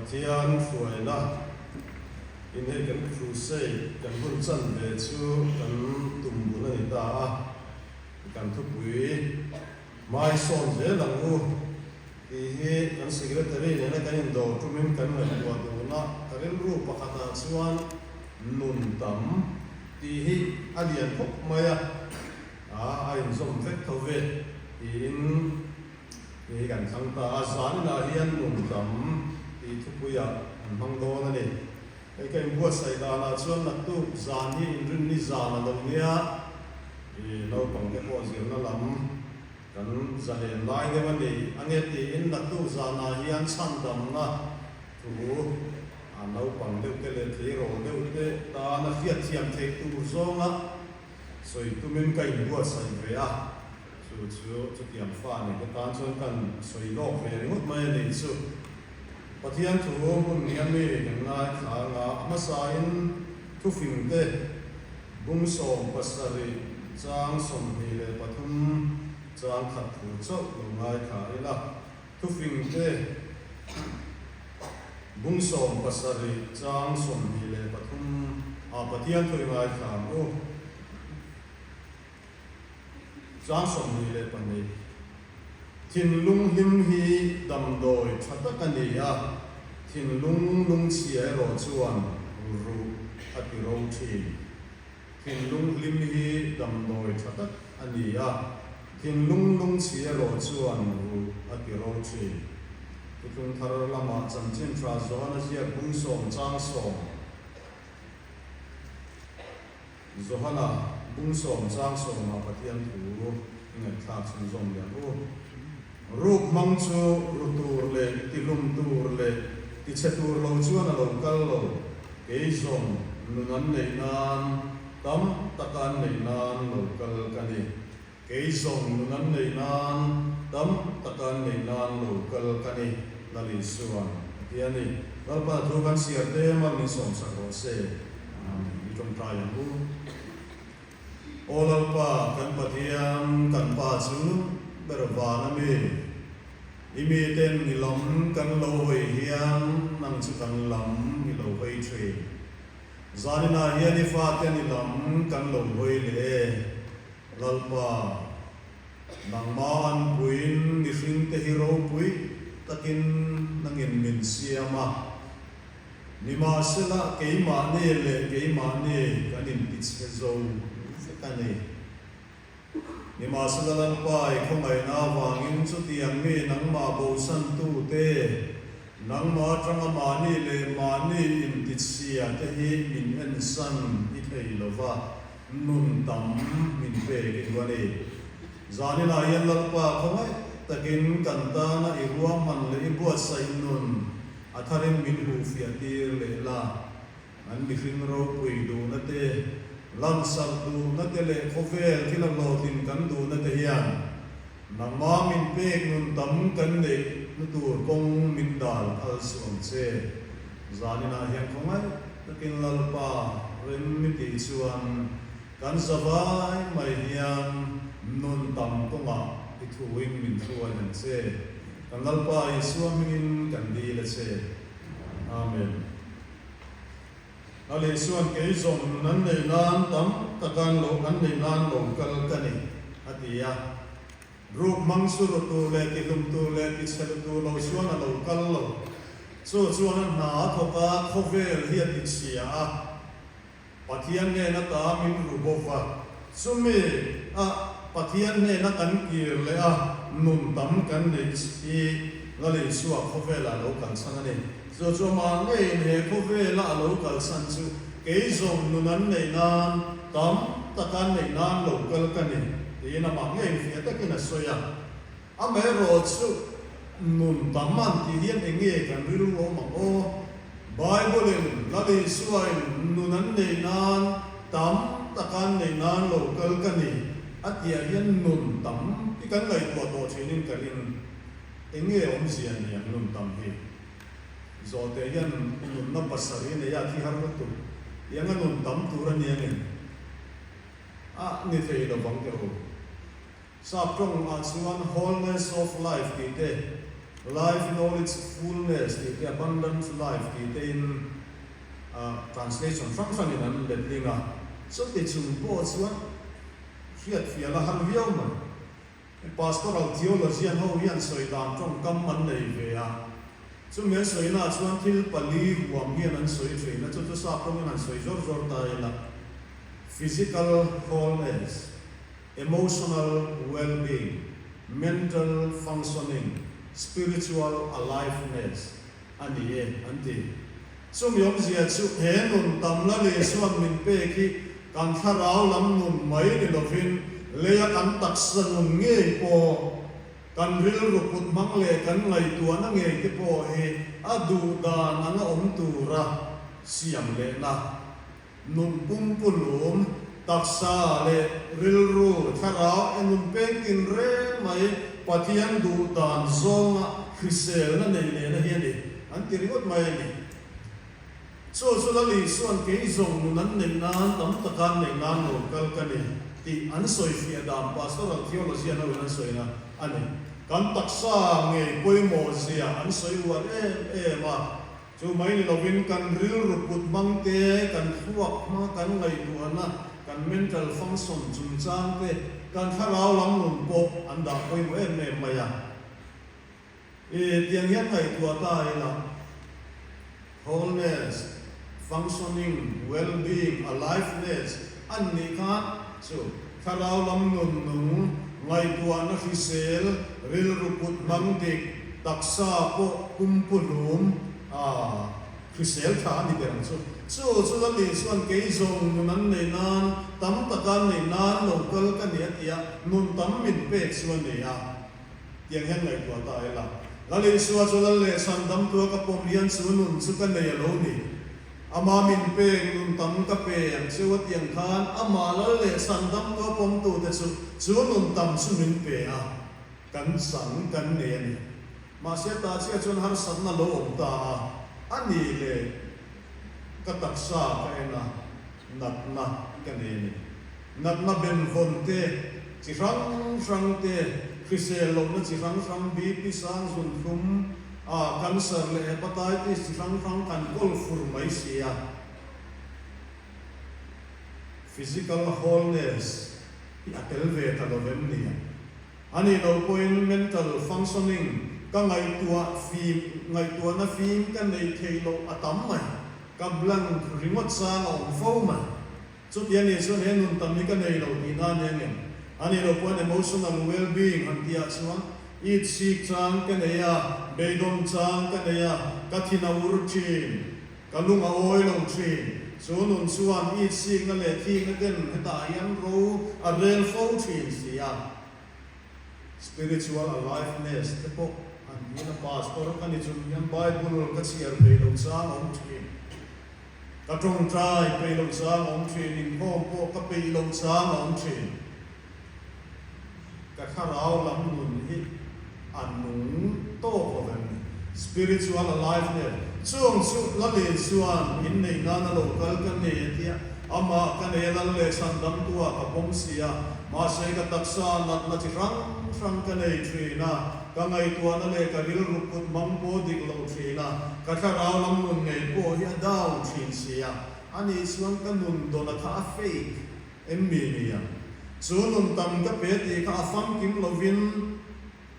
Pathian hruaina in hei kan crusade kan hun chanve chu kan tum bun a ni ta a, kan thupui hmai sawn zel ang u tih hi kan secretary nena kan indawr tumin kan ngaihtuah dun a, ka rilru pakhatah chuan nun tam tih hi a lian khawp mai a, a inzawm vek tho ve tiin. Tih hi kan thlang ta a, zaninah hian nun tam tih thupuiah an hmang dawn a ni. Hei ka inbuatsaih danah chuan naktuk zan hi inrinni zan a lo nia, i naupangte pawh zirna lam kan zalen lai deuh a ni ange tiin naktuk zanah hian chhandamna thu a naupang deuhte leh tleirawl deuhte tana hriatthiam theih tur zawnga sawi tumin ka inbuatsaih ve a. Chu chu chutiang fa nei te tan chuan kan sawi lawk ve ringawt mai a nih chu. Pathian thu hmun nia mi kan ngaithla anga a hmasain thufing te bung 17 chang 23 chang khat thu chauh lo ngaithla ila. Thufing te bung 17 chang 23 ah Pathian thu i ngaithla ang u. Chang 22, Thinlung hlim hi damdawi tha tak a ni a, thinlung lungchhia erawh chuan ruh a ti ro thin. Thinlung hlim hi damdawi tha tak a ni a, thinlung lungchhia erawh chuan ruh a ti ro thin. Thuthlung thar lamah chanchin tha Johana ziak bung sawm chang sawm. Johana bung sawm chang sawmah Pathian thu i ngaihthlak chhunzawm leh ang u. Ruk hmang chu ru tur leh tihlum tur leh tichhe tur lo chuan a lo kal lo, kei zawng nun an neih nan tam taka an neih nan lo kal ka ni. Kei zawng nun an neih nan tam taka an neih nan lo kal ka ni, Lal Isua'n a ti a ni. Lalpa thu kan chhiar te mal min sawmsak rawh se. Amen. I tawngtai ang u. Aw Lalpa, kan Pathian, kan Pa chu ber van a mi. I miten i lam kan lo hawi hian nang chu kan lam i lo hawi thin. Zaninah hian i faten i lam kan lo hawi leh e. Lalpa, nangmah an puiin mihringte hi ropui takin nangin min siam a, nimahsela keimahni leh keimahni kan intichhe zo vek a ni. Nimahsela Lalpa i khawngaihna avangin chutiang mi nangmah bosantute, nangmah atanga mahni leh mahni intichhia te hi min ensan i thei lova, Nun tam min pek i duh a ni. Zaninah hian Lalpa khawngaih takin kan tana i ruahman leh i buatsaih nun a tharin min huhfiah tir leh la. An mihring ropui duhna te, lansarh duhna te leh khawvel thil a hlawhtlin kan duhna te hian nangmah min pek nun tam kan neih na tur kawng min dal phal suh ang che. Zaninah hian khawngaih takin Lalpa rem mi tih chuan kan zavai mai hian nun tam kawngah i thuin min hruai ang che. Kan Lalpa Isua hmingin kan dil a che. Amen. Lal Isua'n kei zawng nun an neih nan tam taka lo an neih nan lo kal ka ni, a ti a. Ruk hmang chu ru tur leh tihlum tur leh tichhe lu tur lo chuan a lo kal lo. Chu chuan a hna a thawk a, khawvel hi a tichhia a, Pathian hnena ta min ru bawk va. Chumi a Pathian hnena kan kir leh a, nun tam kan neih hi Lal Isua khawvelah a lo kalsan a ni. Chu chu amah ngeiin he khawvela a lo kalsan chu kei zawng nun an neih nan, tam taka an neih nan lo kal ka ni, tiin amah ngeiin fiah takin a sawi a. Amaherawh chu nun tam an tih hian eng nge kan rilru awm ang aw? Bible-in Lal Isuain nun an neih nan, tam taka an neih nan lo kal ka ni a tihah hian nun tam hi kan ngaihtuah tawh thinin ka ring. Eng nge awmzia ni ang nun tam hi? Zawhte hian nunna pasarih nei a thi har lutuk. Tiang a nun tam tur a ni angem? A ni thei lovang teh u. Sap tawng ah chuan wholeness of life tih te. Life in all its fullness tih te, abundant life tih tein translation hrang hrangin an letling a. Chuti chung pawh chuan hriatfiah la har viau mai. Pastoral theologian ho hian sawi dan tawngkam an nei ve a, chumi an sawina ah chuan thil pali huam hian an sawi thin a, chu chu sap rawngin han sawi zawr zawr ta ila, physical wholeness, emotional well-being, mental functioning, spiritual aliveness a ni e an ti. Chumi awmzia chu he nun tam la leh chuan min pek hi kan thlarau lam nun mai ni lovin leia kan taksa nun ngei pawh, kan rilru put hmang leh kan ngaihtuahna ngei te pawh hi a duh dan anga awm tura siam lehna nun pumpulum, taksa leh rilru, thlarau e nun peng tin reng mai Pathian duh dan zawnga hriselna nei lehna hi a ni, an ti ringawt mai a ni. Chu chu Lal Isua'n kei zawng nun an neih nan tam taka an neih nan lo kal ka ni tih an sawifiah dan Pastoral Theologian ho in an sawina a ni. Kan taksa ngei pawimawh zia an sawi uar em em a. Chu mai ni lovin kan rilru put hmang te, kan thluak hmanga kan ngaihtuahna, kan mental function chungchang te, kan thlarau lam nun pawh an dah pawimawh em em mai a. I tiang hian ngaihtuah ta ila, wholeness, functioning, well-being, aliveness an nih khan chu thlarau lam nun nung, ngaihtuahna hrisel, rilru put hmang dik, Taksa pawh pumpuhlum a hrisel tha a ni ber ang chu. Chu chu la ni chuan kei zawng nun an nei nan, tam taka an nei nan lo kal ka ni a ti a, nun tam min pek chu a ni a. Tiang hian ngaihtuah ta ila. Lal Isua chu Lal leh Chhandamtua ka pawm hian chu nun chu ka nei a lo ni. Ama min pek nun tam ka pe ang cheu a tiang khan amah Lal leh Chhandamtua pawmtute chu chu nun tam chu min pe a. Kan chang kan nei a ni. Mahse ta chiah chuan harsatna lo awm ta a, a ni le ka taksa ka en a, natna ka nei a ni. Natna benvawn te, chi hrang hrang te, hrisel lohna chi hrang hrang, BP sang zunthlum, a cancer leh hepatitis chi hrang hrang kan kawl fur mai si a. Physical wholeness hi a tel ve ta lo vem ni? A nih loh pawhin mental functioning ka ngaihtuah fim, ngaihtuahna fim ka neih theih loh a tam mai. Ka blank ringawt chang a awm fo mai. Chuti a nih chuan he nun tam hi ka nei lo tihna a ni angem? A nih loh pawhin emotional well-being han tihah chuan it sik chang ka nei a, beidawn chang ka nei a, ka thin a ur thin. Ka lung a awi lo thin. Chu nun chuan it sikna leh thikna ten hetah hian ro a rel fo thin si a. Spiritual aliveness te pawh an ti na pastor ka ni chung hian Bible ka chhiar peih lo chang a awm thin. Ka tawngtai peih lo chang a awm thin, inkhawm pawh ka peih lo chang a awm thin. Ka thlarau lam nun hi a nung tawk lo em ni? Spiritual aliveness, Chung chu Lali chuan inneih nana lo kal ka nei a tia, amah ka nei a lal leh chhan damtu ah ka pawm si a, mahse ka taksa natna chi hrang hrang ka nei thin a, ka ngaihtuahna leh ka rilru put hmang pawh dik lo thin a, ka thlarau lam nun ngei pawh hi a down thin si a, ani chuan ka nun dawna kha a fake. Em mi nia? Chu nun tam ka pe tih kha a famkim lovin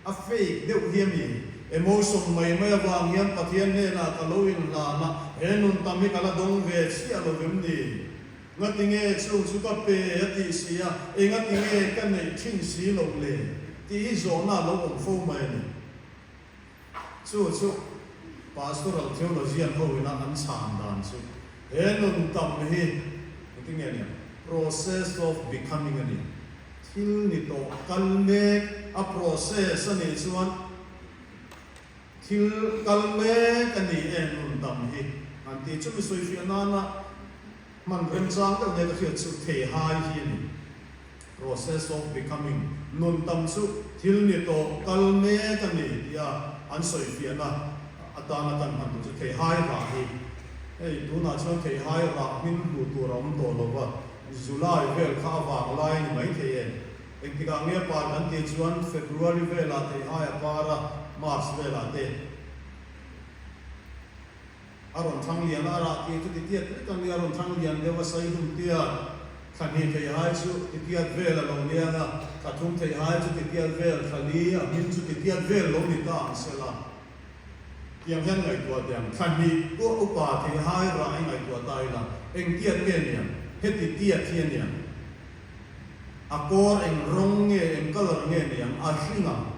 a fake deuh hi a ni. Emotion mai mai avang hian Pathian hnenah ka lo inhlan a, he nun tam hi ka la dawng ve chiah lo vem ni? Ngatinge chung chu ka pe a tih si a, engatinge ka neih thin si loh le? Tih hi zawhna a lo awm fo mai a ni. Chu chu Pastoral Theologian ho ina an chhan dan chu he nun tam hi engtin nge nia process of becoming a ni. Thil ni tawh kal mek a process a nih chuan thil kal mek a ni e nun tam hi an ti. Chumi sawifiah nana hman remchang deuh nia ka hriat chu theihai hi a ni. Process of becoming, nun tam chu thil ni tawh kal mek a ni tia an sawifiahna atana kan hman tur chu theihai rah hi. Hei tunah chuan theihai rah hming hmuh tur a awm tawh lo va, July vel kha a vang lai a ni maithei e. Engtikah nge par kan tih chuan February velah theihai a par a, March velah te a rawn thang lian a, a rah tih chu titiat vek ang nia, a rawn thang lian deuh a, saihlum tiat thla hnih theihai chu titiat vel a lo niang a, thla thum theihai chu titiat vel, thla li a hmin chu titiat vel lo ni ta ang sela. Tiang hian ngaihtuah teh ang, thla hnih pawh upa theihai rah i ngaihtuah ta ila, eng tiat nge niang? Heti tiat hi a niang. A kawr eng rawng nge, eng colour nge niang? A hring ang.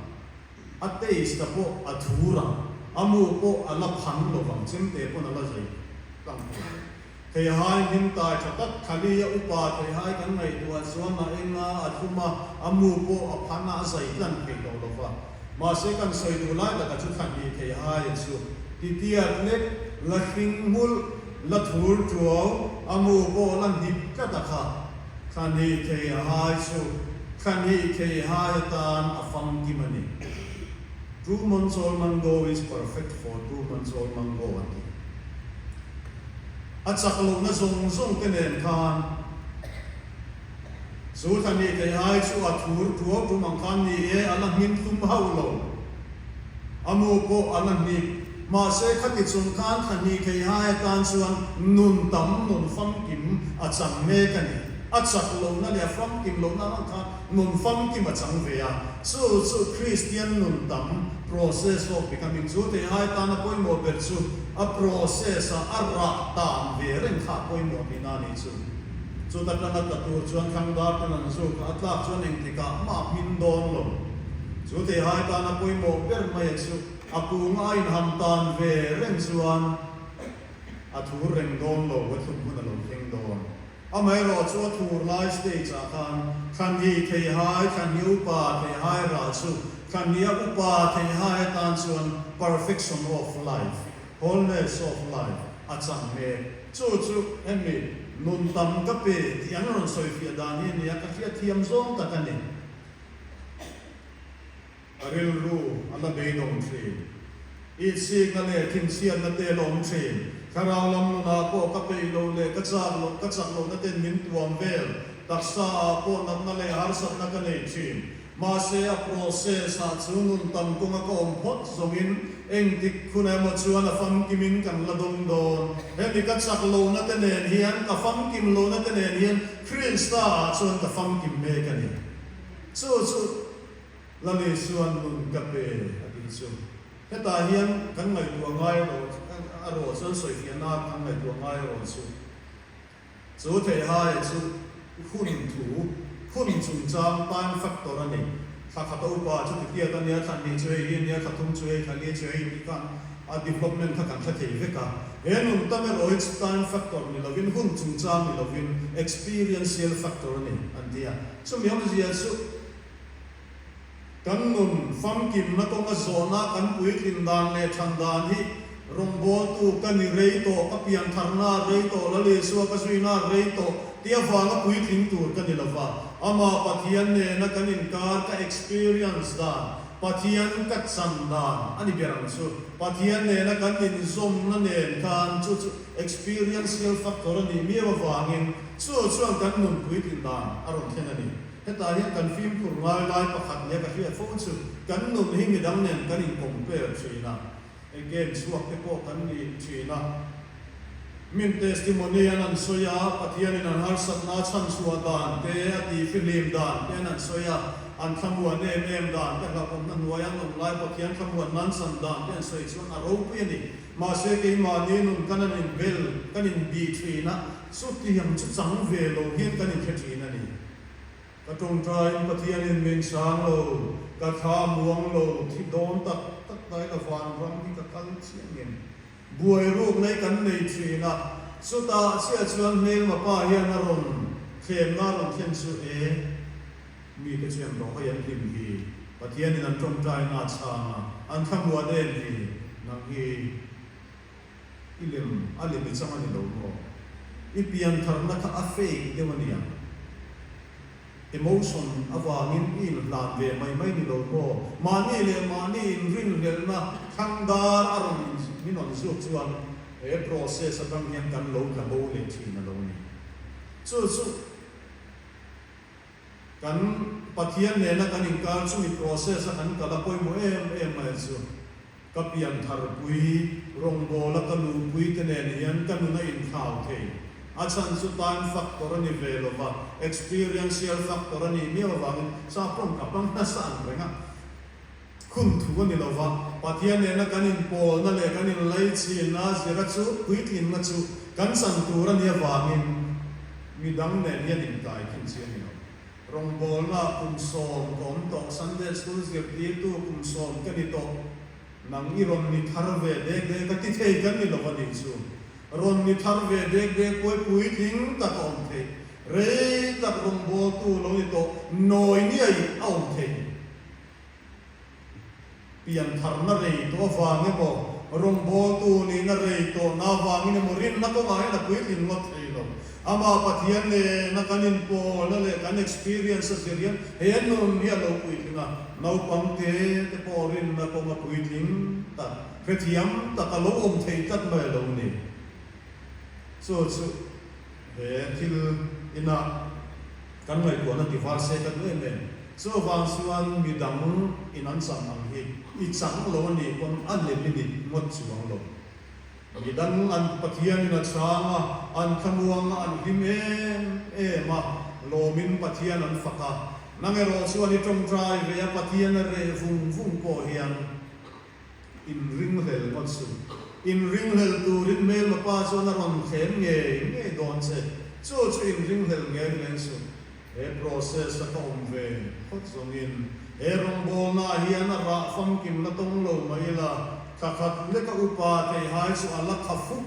A taste a pawh a thur ang. A mu pawh a la phan lovang, chemte pawn a la zei tlang thei ang. Theihai hlim tai tha tak Khali a upa theihai kan ngaihtuah chuan a eng a, a thlum a, a mu pawh a phan a, a zai tlan thei tawh lo va. Mahse kan sawi duh lai taka chu thla hnih theihai a chu titiat lek, la hring hmulh, la thur tuau, a mu pawh la hnip tlat a kha. Thla hnih theihai chu thla hnih theihai atan a famkim a ni. Two months old mango is perfect for two months old mango an ti. A chak lohna zawng zawng te nen khan chu thla hnih thei ai chu a thur tuau tum ang khan ni e, a la hmin tum hauh lo. A mu pawh a la hnip. Mahse khati chung khan thla hnih thei hai atan chuan nun tam nun famkim a chang mek a ni. A chak lohna leh a famkim lohna ang khan nun famkim a chang ve a. Chu chu Kristian nun tam process of becoming chu thei ai tana pawimawh ber chu a process a a rah tan ve reng kha a pawimawh tihna a nih chu. Chuta tanga tla tur chuan thlang dar ten an zuk a, a tlak chuan engtikah mah a hmin dawn lo. Chu thei hai tana pawimawh ber mai a chu a kung a inham tan ve reng chuan a thur reng dawn lo, a thlum hun a lo thleng dawn. Amaherawh chu a thur lai stage ah khan thlanhnih theihai, thlanhnih upa theihai rah chu thlanhnih a upa theihai atan chuan perfection of life, wholeness of life a chang mek. Chu chu hemi nun tam ka pe tih an rawn sawifiah dan hi a nia, ka hriatthiam zawng tak a ni. A rilru a la beidawng thin. Itsikna leh thinchhiatna te a la awm thin. Thlarau lam nunah pawh ka peih loh leh ka chak loh, ka chak lohna ten min tuam vel. Taksa ah pawh natna leh harsatna ka nei thin. Mahse a process ah chu nun tam kawnga ka awm phawt zawngin engtik hun emaw chuan a famkimin kan la dawng dawn. Hemi ka chak lohna te nen hian, ka famkim lohna te nen hian Krista ah chuan ka famkim mek a ni. Chu chu. Lali chuan nun ka pe a tih chu. Hetah hian kan ngaihtuah ngai erawh a rawh chuan sawifiahna kan ngaihtuah ngai erawh chu chu theihai chu hun thu, hun chungchang, time factor a ni. Thla khat a upa chu titiat a nia, thla hnih chu hei hi a nia, thla thum chu hei, thla li chu hei tih khan a development kha kan hre thei vek a. He nun tam erawh hi chu time factor ni lovin, hun chungchang ni lovin experiential factor a ni an ti a. Chumi awmzia chu. Kan nun famkimna kawnga zawhna kan puitlin dan leh than dan hi rawngbawltu ka ni rei tawh, ka piantharna rei tawh, Lal Isua ka zuina rei tawh tih avanga puitling tur ka ni lova. Amah Pathian nena kan inkar ka experience dan, Pathian ka chan dan a ni ber ang chu. Pathian nena kan inzawmna nen khan chu chu experiential factor a nih miau avangin chu chuan kan nun puitlin dan a rawn thlen a ni. Hetah hian kan fimkhur ngai lai pakhat leh ka hriat fo chu kan nun hi midang nen kan in compare thin a, hei game chhuak te pawh kan ni thin a, min testimony an an sawi a, Pathianin an harsatna a chhanchhuah dan te, a tihfihlim dan te an an sawi a, an thlamuan em em dan te, hlauhawmna hnuai an awm lai Pathian thlamuan nan chan dan te an sawi chuan a ropui a ni. Mahse keimahni nun kan an inbel, kan inbih thin a, chutiang chu chang ve lo hian kan inhre thin a ni. Ka tawngtaiin Pathianin min chhang lo, ka thla muang lo, thi dawn tak tak dai la vanram hi ka kal chiah ngem. Buai ruk nei kan nei thin a, chutah chiah chuan hmelma pa hian a rawn thlemna a rawn thlen chu e, mite chuan rawh hei an hlim hi, Pathianin an tawngtaina a chhang a, an thlamuan em hi, nang hi. I lem a lem i chang a ni lo maw? I piantharna kha a fake deuh a nia. Emotion avangin i inhlan ve mai mai ni lo maw? Mahni leh mahni inrinhlelhna thlang dar a rawn in min rawn zuk chuan he process atang hian kan lo tla bo leh thin a lo ni. Chu chu kan. Pathian nena kan inkar chumi process a kan kal a pawimawh em em mai chu. Ka piantharpui, rawngbawla ka luhpui te nen hian ka nun a inthlau thei. A chhan chu time factor a ni ve lo va, experiential factor a nih miau avangin sa pawng ka hmang nasa ang reng a. Khun thu a ni lo va, Pathian nena kan inpawlna leh kan inlaichinna zira chu puitlinna chu kan chan tur a nih avangin midang nen hian inkaikhin chi a ni lo. Rawngbawlna kum sawm ka awm tawh, Sunday School zirtirtu kum sawm ka ni tawh, nang i rawn ni thar ve dek dek a ti thei kan ni lo a nih chu. Rawn ni thar ve dek dek puai puitling tak a awm theih, rei tak rawngbawltu lo ni tawh nawi niai a awm theih. Piantharna rei tawh avang emaw, rawngbawltu nihna rei tawhna avangin emaw rinna kawngah hian a puitling ngawt thei lo. Amah Pathian nena kan inpawlna leh kan experience a zir hian he nun hi a lo puitling a, naupang te te pawh rinna kawnga puitling tak, hrethiam tak a lo awm thei tlat mai a lo ni. Chu chu he thil inah. Kan ngaihtuahna ti var se ka duh em em. Chuvang chuan mi dang in an chang ang hi i chang lo a nih pawn a lem i ni ngawt chuang lo. Mi dang an Pathian in a chang a, an thlamuang a, an hlim em em a, lawmin Pathian an fak a. Nang erawh chuan i tawngtai ve a Pathian a reh vung vung pawh hian Inringhlel ngawt suh. Inringhlel turin hmelma pa chuan a rawn thlem ngei ngei dawn che. Chu chu inringhlel ngeng reng suh. He process a ka awm ve phawt zawngin he rawngbawlnaah hian a rah famkim la tawng lo mai ila, thla khat leka upa theihai chu a la kha fuk.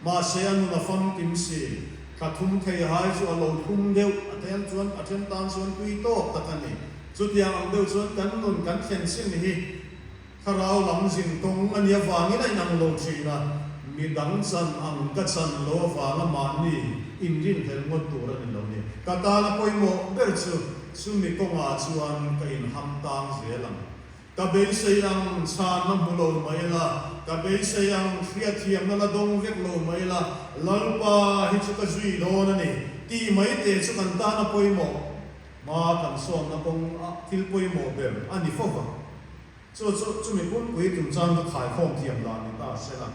Mahse a nun a famkim si. Thla thum theihai chu a lo thlum deuh, a then chuan a then tan chuan tui tawk tak a ni. Chutiang ang deuh chuan kan nun kan thlen chin hi Thlarau lam zin kawng a nih avangin a inang lo thin a, mi dang chan ang ka chan lo avanga mahni inrinhlelh ngawt tur a ni lo ni. Ka tana pawimawh ber chu chumi kawngah chuan ka inham tang zel ang. Ka beisei ang chhanna hmu lo mai la, ka beisei ang hriatthiamna la dawng vek lo mai la, Lalpa hi chu ka zui dawn a ni tih mai te chu kan tana pawimawh. Hma kan sawnna kawng a thil pawimawh ber a ni fo va. Chu chu chumi pumpui chungchang ka khaikhawm thiam dan ni ta se la.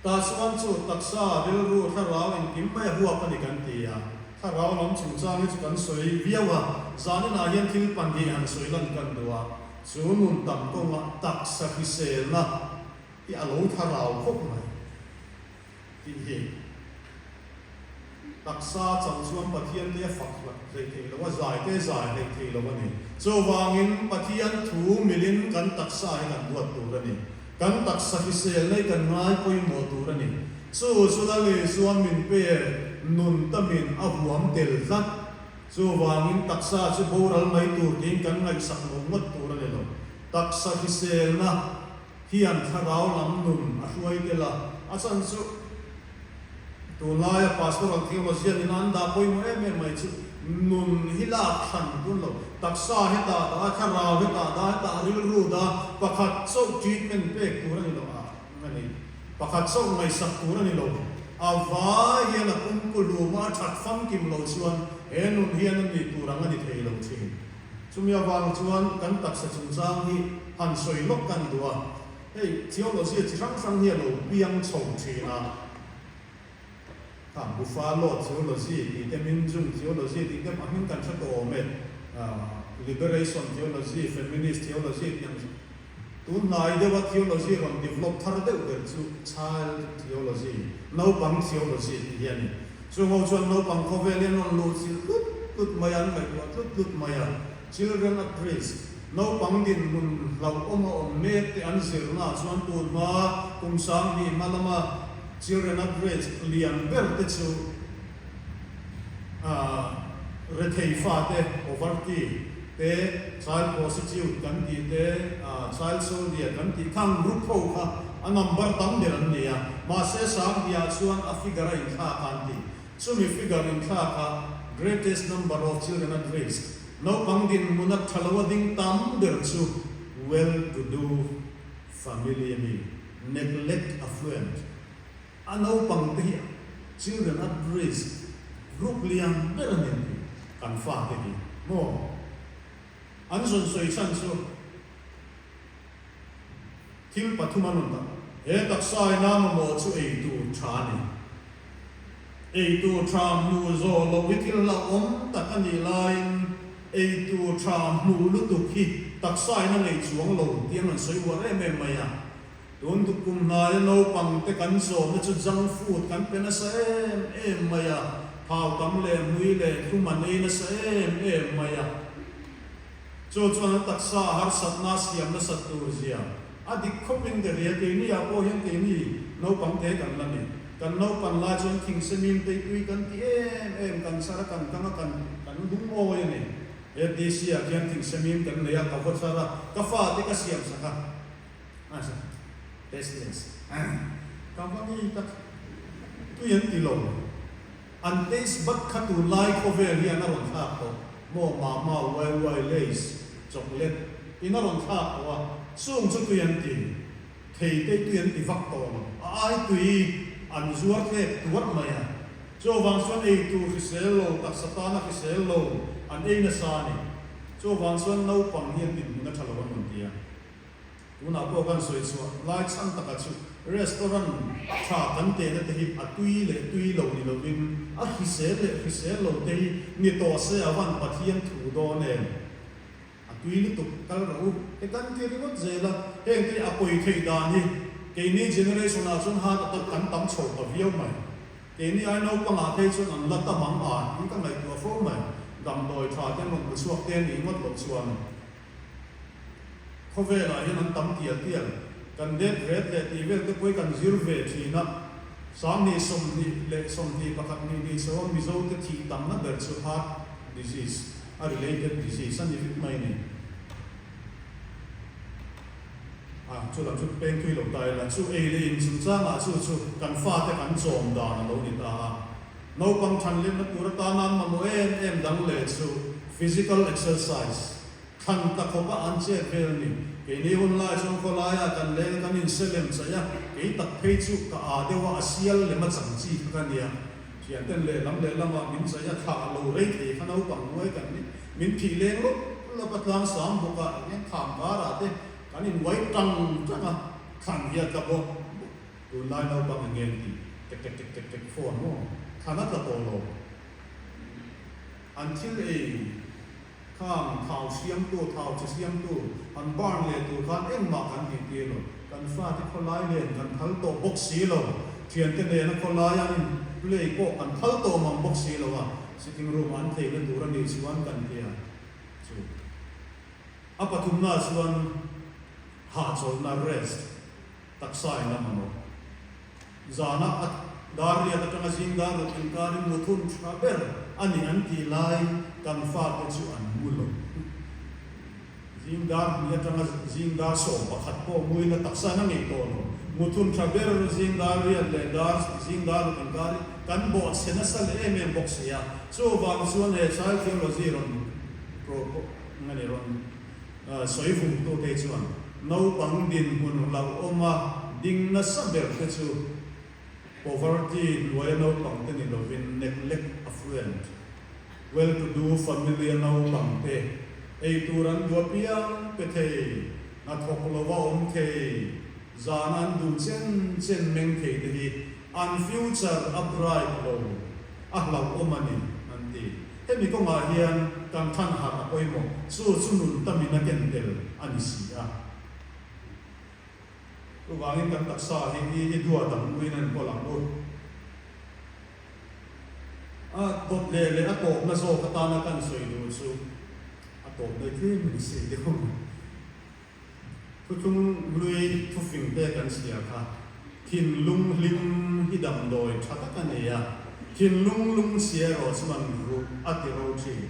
Tah chuan chu taksa, rilru, thlarau engkim mai a huap a ni kan ti a. Thlarau lam chungchang hi chu kan sawi viau a, zaninah hian thil pahnih han sawi lan kan duh a, chu nun tam kawnga taksa hriselna hi a lo thlarau khawp mai. Tih hi taksa chauh chuan Pathian te a fak hleih theih lo a, zai te zai hleih theih lo a ni. Chuvangin Pathian thu milin kan taksa hi kan duat tur a ni. Kan taksa hrisel nei kan ngai pawimawh tur a ni. Chu chu Lal Isuan min pek nun tamin a huam tel tlat. Chuvangin taksa chu boral mai tur tiin kan ngaihsak lo ngawt tur a ni lo. Taksa hriselna. Hian thlarau lam nun a hruai tel a, a chhan chu tunlaia pastoral theologian in an dah pawimawh em em mai chu nun hi lak hran tun lo, taksa hetah dah a, thlarau hetah dah a, hetah rilru dah a, pakhat chauh treatment pek tur a ni lo a, a ni, pakhat chauh ngaihsak tur a ni lo, a vai hian a pumpuhlum a, a that famkim lo chuan he nun hian a nih tur ang a ni thei lo thin. Chumi avang chuan kan taksa chungchang hi han sawi lawk kan duh a, hei theology chi hrang hrang hi a lo piang chho thin a, khang Buffalo theology tih te, Minjung theology tih te a hming kan hre tawh awm e, Liberation theology, Feminist theology tih ang tun hnai deuha theology rawn develop thar deuh ber chu Child theology, naupang theology tih hi a ni. Chungho chuan naupang khawvel hi an rawn luh chilh tlut tlut mai a, an ngaihtuah tlut tlut mai a. Children at risk, naupang dinhmun hlauhawm a awm mek te an zirna chuan tun hma kum 2000 hma lama children at risk lian ber te chu rethei fate, poverty, te, child prostitute kan tih te, child soldier kan tih khang group ho kha a number tam ber an ni a, mahse 2000 ah chuan a figure a inthlak a an ti. Chumi figure inthlak a greatest number of children at risk, naupang dinhmun a tha lo a ding tam ber chu well to do family a ni, neglect affluent. A naupang te hi children at risk group lian ber a ni an ti, kan fate hi maw? An zawn sawi chhan chu thil pathum an rawn dah. He taksa ina mamawh chu ei tur tha a ni. Ei tur tha hmuh zawh loh hi thil hlauhawm tak a nih laiin ei tur tha hmuh lutuk hi taksa ina ngei chuang lo tih an rawn sawi uar em em mai a. Tun tuk kum hnaia naupang te kan zawhna chu junk food kan pe nasa em em mai a, thau tam leh hmui leh thlum an ei nasa em em mai a. Chu chuan an taksa harsatna siam nasat tur zia a dik khawpin ka hria. Keini ah pawh hian keini naupang te kan la ni. Kan naupan lai chuan thingse mim tei tui kan ti em em, kan char a kan kang a kan kan lungawi a ni. FDC ah khian thingse mim kan nei a, ka vaw char a, ka fate ka siam sak a. Asa tasteless ka va ngei tak tui an ti lo an taste bud kha tunlai khawvel hian a rawn thlak tawh maw mama wai wai lays chocolate in a rawn thlak tawh a chung chu tui an ti thei te tui an ti vak tawh lo a ai tui an zuar thlep tuarh mai a chuvang chuan ei tur hrisel lo taksa tana hrisel lo an ei nasa a ni chuvang chuan naupang hian dinhmun a tha lo an rawn ti a. Tunah pawh kan sawi chhuah lai chhan takah chu restaurant tha kan tehna te hi a tui leh tui lo ni lovin a hrisel leh hrisel lo te hi ni tawh se a van Pathian thu dawn em? A tui lutuk kal rawh u he kan ti ringawt zel a, heng te hi a pawi theih dan hi keini generation ah chuan heart attack kan tam chho ta viau mai. Keini ai naupangah phei chuan an la tam ang a tih ka ngaihtuah fo mai. Damdawi tha te an rawn hmu chhuak te nih ngawt loh chuan. Khawvelah hian an tam tial tial. Kan death rate leh tih vel te pawh hi kan zir ve thin a. 2021 ni ni chho a Mizo te thih tamna ber chu heart disease a related disease a ni vek mai ni. A, chu lam chu peng tui lo ta ila, chu ei leh in chungchangah chu chu kan fate kan chawm dan a lo ni ta a. Naupang thanlenna tur atana an mamawh em em dang leh chu physical exercise, thlan ta khawpa an chet vel a ni. Keini hun lai chuan khawlaia kan leng a kan inse lem chaih a, kei tak phei chu ka aa deuh a, a sial lem a chang chi kha ka nia. Thianten lehlam lehlamah min chaih a, thlah lo rei thei kha naupang huai kan ni. Min phih leng lawp lawp a, tlang sang bawkah eng kham karah te kan invuai tang tang a, thlan hi a tla bawk. Tunlai naupang eng nge an tih? Tek tek tek tek tek phone maw? Thlan a tla tawh lo. An thil ei khang thau siamtu, thau chi siamtu an burn leh tur khan engmah kan tih tir lo. Kan fate khawlai len kan phal tawh bawk si lo. Thiante nena khawlai an in play pawh kan phal tawh mang bawk si lo a. Sitting room ah an theihna tur a nih chuan kan tia chu. A pathumna chuan hahchawlhna, rest. Taksa in a mamawh. Zana a dar riat atanga zing dar ruk inkarin muthun tha ber a ni an tih lai kan fate chu an mu lo. Zing dar hnih atanga zing dar 11 pawh muin a taksa in a ngei tawh lo. Muthun tha ber zing dar riat leh dar zing dar ruk inkarin kan bawhchhe nasa leh em em bawk si a. Chuvang chuan he child theology rawn pro nge ni rawn Sawi vungtute chuan naupang dinhmun hlauhawma ding nasa ber te chu poverty hnuaia naupang te ni lovin neglect affluent, well to do family a naupang te ei tur an duh apiang pe thei, hnathawk lova awm thei, zan an duh chen chen meng thei te hi an future a bright lo, a hlauhawm a ni an ti. Hemi kawngah hian kan than harh a pawimawh, chu chu nun tamin a ken tel a ni si a. Chuvangin kan taksa hi i i duat ang uin a enkawl ang u. A dawt leh leh a tawpna zawk atana kan sawi duh chu a tawpna i tlem a ni si deuh. Thuthlung hlui thufing te kan chhiar kha thinlung hlim hi damdawi tha tak a ni a, thinlung lungchhia erawh chuan ruh a ti ro thin.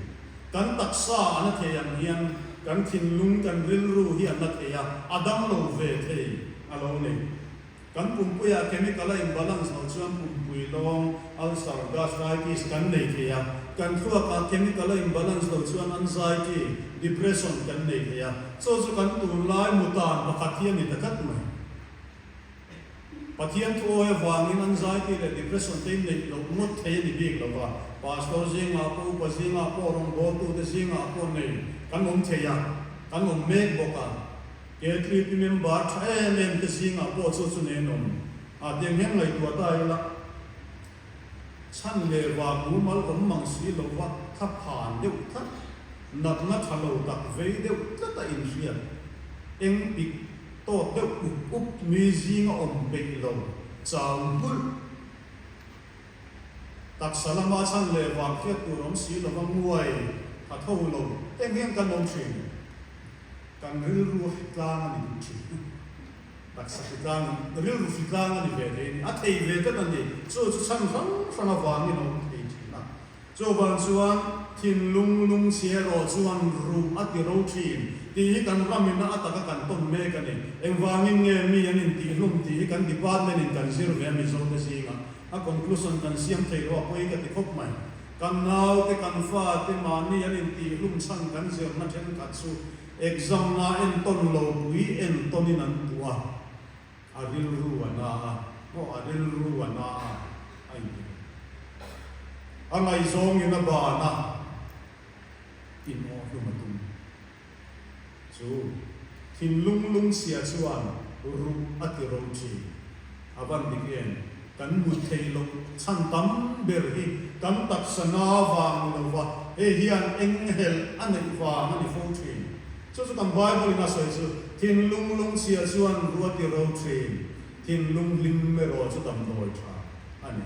Kan taksa a na thei ang hian kan thinlung, kan rilru hi a na thei a, a dam lo ve thei a lo ni. Kan pumpuiah chemical a imbalance loh chuan pumpui lawng, ulcer, gastritis, kan nei thei a. Kan thluakah chemical a imbalance loh chuan anxiety, depression kan nei thei a. Chu chu kan tunlai mutan pakhat hi a ni ta tlat mai. Pathian thu awi avangin anxiety leh depression te in neih loh ngawt thei a ni bik lo va, pastor zingah pawh upa zingah pawh rawngbawltute zingah pawh nei kan awm thei a, kan awm mek bawk a. KTP member tha em em te zingah pawh chu chu nen awm a tiang hian ngaihtuah ta ila chhan leh vang mumal awm mang si lo va thla phan deuh tlat, natna tha lo tak vei deuh tlat a inhriat eng pik tawt deuh up up mi zinga awm peih lo chau nghulh taksa lama chhan leh vang hriat tur awm si lo va nguai tha tho lo eng hian kan awm thin. Kan rilru a hritlang a ni duh thin. Taksa hritlang, rilru hritlang a ni ve thei a ni. A thei ve tlat a ni. Chu chu chhan hrang hrang avangin a awm thei thin a. Chuvang chuan thinlung lungchhia erawh chuan ruh a ti ro thin tih hi kan ramina a taka kan tawn mek a ni. Engvangin nge mi an intihlum tih hi kan department in kan zir ve a Mizote zingah a conclusion kan siam thei lo a pawi ka ti khawp mai. Kan naute, kan fate mahni an intihlum chhan kan zirna thenkhat chu exam na entawn lo pui entawnin an puh a, a rilru a na a, maw a rilru a na a, a inti ve. A ngaihzawngin a ban a, inawhhlum a tum. Chu thinlung lungchhia chuan ruh a ti ro thin. A van dik em? Kan mut theih loh chhan tam ber hi kan taksa na vang ni lova, hei hian enghelh a neih vang a ni fo thin. Chu chu kan Bible in a sawi chu, Thinlung lungchhia chuan ruh a ti ro thin, thinlung hlim erawh chu damdawi tha a ni.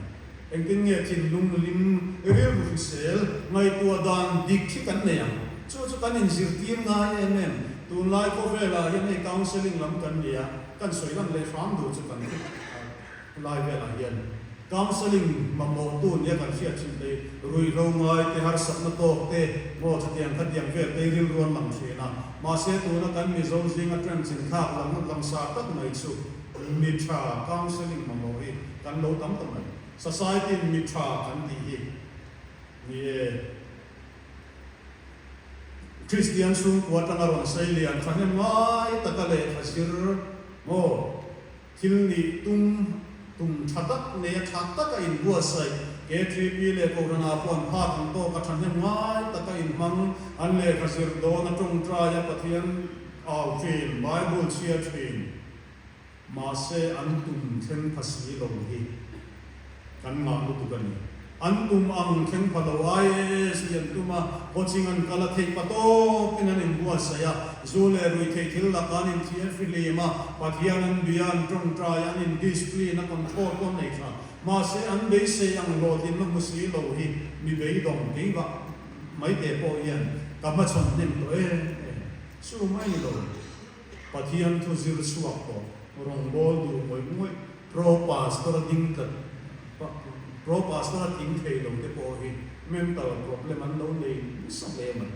Engtin nge thinlung lim rilru hrisel ngaihtuah dan dik hi kan nei ang? Chu chu kan inzirtir ngai em em. Tunlai khawvelah hian hei counselling lam kan ni a, kan sawi lan leh hram duh chu kan lai velah hian counselling mamawhtu nia kan hriat thin te, ruihhlo ngai te, harsatna tawk te, maw chutiang khatiang vel te rilru an lang thin a. Mahse tuna kan Mizo zinga trend chinthlak lang langsar tak mai chu mi tha counselling mamawh hi kan lo tam ta mai. Society in mi tha kan tih hi ni e. Kristian chhungkua atanga rawn sei lian thahnem ngai taka lehkha zir maw thil nih tum tum tha tak nei a tha taka inbuatsaih KTP leh Kohhran ah pawh an phak ang tawk a thahnem ngai taka inhmang an lehkha zir dawn a tawngtai a Pathian au thin Bible chhiar thin. Mahse an tum thleng pha si lo hi kan ngah lutuk a ni. An tum ang thleng pha lo IAS hi an tum a, coaching an kal a theih pa tawkin an inbuatsaih a, zu leh ruihtheih thil lakah an inthiar fihlim a, Pathian an bia, an tawngtai, an indiscipline a, control pawh an nei tha. Mahse an beisei ang hlawhtlinna hmu si lo hi mi beidawng keimah mai te pawh hian ka hmachhawn hnem tawh em em. Chu mai ni lo. Pathian thu zir chhuak tawh rawngbâwl duh ngawih ngawih pro pastor a ding tlat pro pastor a tling thei lo te pawh hi mental problem an lo nei nasa hle mai.